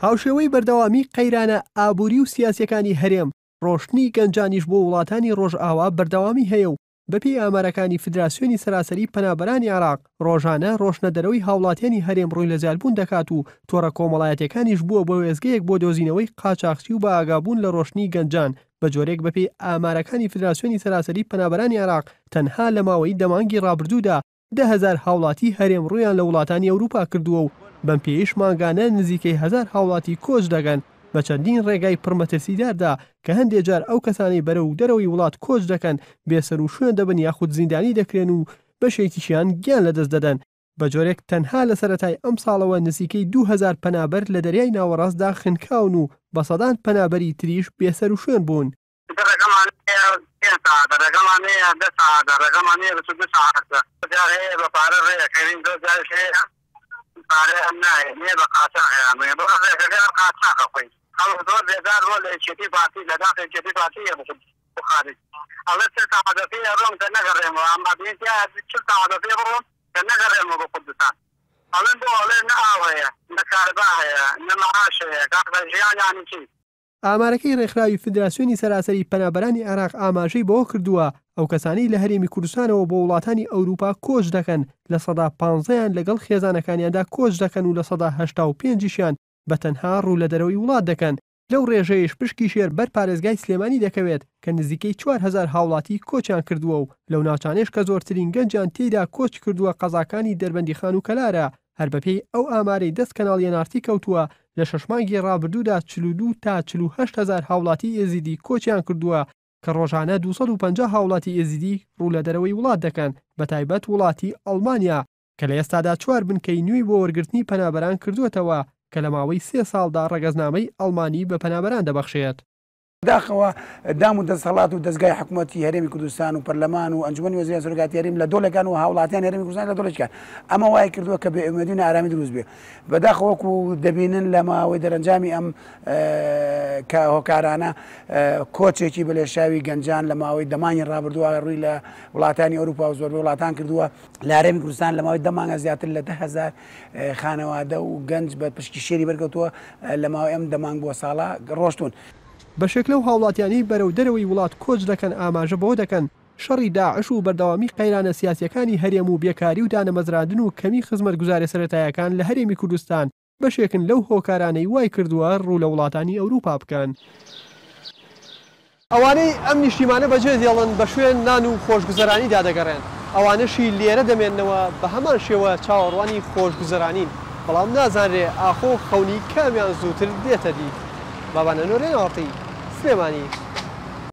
هاوشێوەی بەردەوامی قەیرانە ئابووری و سیاسییەکانی هەرێم، ڕۆشتنی گەنجانیش بۆ وڵاتانی ڕۆژئاوا بەردەوامی هەیە و بەپێی ئامارەکانی فدراسیۆنی سەراسەری پەنابەرانی عێراق، ڕۆژانە ڕۆشتنە دەرەوەی هاوڵاتیانی هەرێم ڕووی لە زیادبوون دەکات و تۆڕە کۆمەڵایەتیەکانیش بووە بە وێستگەیەک بۆ دۆزینەوەی قاچاخچی و بەئاگابوون لە ڕۆشتنی گەنجان بەجۆرێک بەپێی ئامارەکانی فدراسیۆنی سەراسەری پەنابەرانی عێراق تەنها لە ماوەی دە مانگی ڕابردوودا 10,000 هاوڵاتی هەرێم ڕوویان لە وڵاتانی ئەوروپا کردووە و بەم پێیەیش مانگانە نزیکەی هەزار هاوڵاتی کۆچ دەکەن بە چەندین ڕێگای پڕ مەترسیداردا کە هەندێ جار ئەو کەسانەی بەرەو دەرەوەی وڵات کۆچ دەکەن بێسەروشوێن دەبن یاخود زیندانی دەکرێن و بەشێکیشیان گیان لەدەست دەدەن بەجۆرێک تەنها لە سەرەتای ئەمساڵەوە نزیکەی 2000 پەنابەر لە دەریای ناوەڕاستدا خنکاون و بە سەدان پەنابەری تریش بێسەروشوێن بوون. ڕێگەمان هەیە پێنج سەعاتە، ڕێگەمان هەیە 10 سەعاتە، ڕێگەمان هەیە 22 سەعاتە. جار هەیە بە پارە ڕێ ئەکەوین، زۆر جاریش هەیە پارەیان نایە، نییە بە قاچاخیان بڕین. بەڵام ڕێگەکە هەر قاچاخە خۆی. خەڵک زۆر بێزار بووە لە یەکێتی و پارتی، لە داخ یەکێتی و پارتی یە بۆ خارج. ئەڵێ 40 سەعات بە پێ ئەڕۆم کە نەگەڕێمەوە، ئەمما بینی تیایە 40 سەعات بە پێ بڕۆم کە نەگەڕێمەوە بۆ کوردستان. ئەڵێن بۆ؟ ئەڵێ نە ئاو هەیە، نە کارەبا هەیە، نە مەعاش هەیە، کاکە ژیان یانی چی؟ ئامارەکەی ڕێکخراوی فدراسیۆنی سەراسەری پەنابەرانی عێراق ئاماژەی بەوە کردووە، ئەو کەسانەی لە هەرێمی کوردستانەوە بۆ وڵاتانی ئەوروپا کۆچ دەکەن، 15%یان لەگەڵ خێزانەکانیاندا کۆچ دەکەن و 85%یشیان بە تەنها ڕوو لە دەرەوەی وڵات دەکەن، لەو ڕێژەیەش پشکی شێر بەر پارێزگای سلێمانی دەکەوێت کە نزیکەی 4000 هاوڵاتی کۆچیان کردووە و لەو ناوچانەیش کە زۆرترین گەنجیان تێیدا کۆچ کردووە قەزاکانی دەربەندیخان و کەلارە. هەر بەپێی ئەو ئامارەی دەست کەناڵی ئێن ئاڕ تی کەوتووە، لە شەش مانگی ڕابردوودا 42 تا 48 هەزار هاوڵاتی ئێزیدی کۆچیان کردووە کە ڕۆژانە 250 هاوڵاتی ئێزیدی ڕوو لە دەرەوەی وڵات دەکەن بەتایبەت وڵاتی ئەڵمانیا کە لە ئێستادا چوار بنکەی نوێی بۆ وەرگرتنی پەنابەران کردووەتەوە کە لە ماوەی سێ ساڵدا ڕەگەزنامەی ئەڵمانی بە پەنابەران دەبەخشێت. بەداخەوە دام و دەسەڵات و دەزگای حکومەتی هەرێمی کوردستان و پەرلەمان و ئەنجومەنی وەزیران سەرۆکایەتی هەرێم لە دۆڵێکان و هاوڵاتیان هەرێمی کوردستان لە دۆڵێکیان ئەمە وای کردووە کە بێئومێدی و نائارامی دروست بێ بەداخەوە وەکو دەبینن لە ماوەی دەرەنجامی ئەم کە هۆکارانە کۆچێکی بەلێشاوی گەنجان لە ماوەی دەمانی ڕابردووە ڕووی لە وڵاتانی ئەوروپا و زۆربەی وڵاتان کردووە لە هەرێمی کوردستان لە ماوەی دە مانگە زیاتر لە 10,000 خانەوادە و گەنج بە پشکی شێری بەرکەوتووە لە ماوەی ئەم دە مانگ بۆ ساڵە ڕۆشتوون. بەشێک لەو هاوڵاتیانەی بەرەو دەرەوەی وڵات کۆچ دەکەن ئاماژە بەوە دەکەن، شەڕی داعش و بەردەوامی قەیرانە سیاسییەکانی هەرێم و بێکاری و دانەمەزراندن و کەمی خزمەتگوزاریە سەرەتایەکان لە هەرێمی کوردستان بەشێکن لەو هۆکارانەی وای کردووە ڕوو لە وڵاتانی ئەوروپا بکەن. ئەوانەی ئەم نیشتیمانە بەجێ دێڵن بە شوێن نان و خۆشگوزەرانیدا دەگەڕێن، ئەوانەشی لێرە دەمێننەوە بە هەمان شێوە چاوەڕوانی خۆشگوزەرانین، بەڵام نازانرێ ئاخۆ خەونی کامیان زووتر دێتە دی. بابان ئەنوەر، ئێن ئاڕ تی، سلێمانی.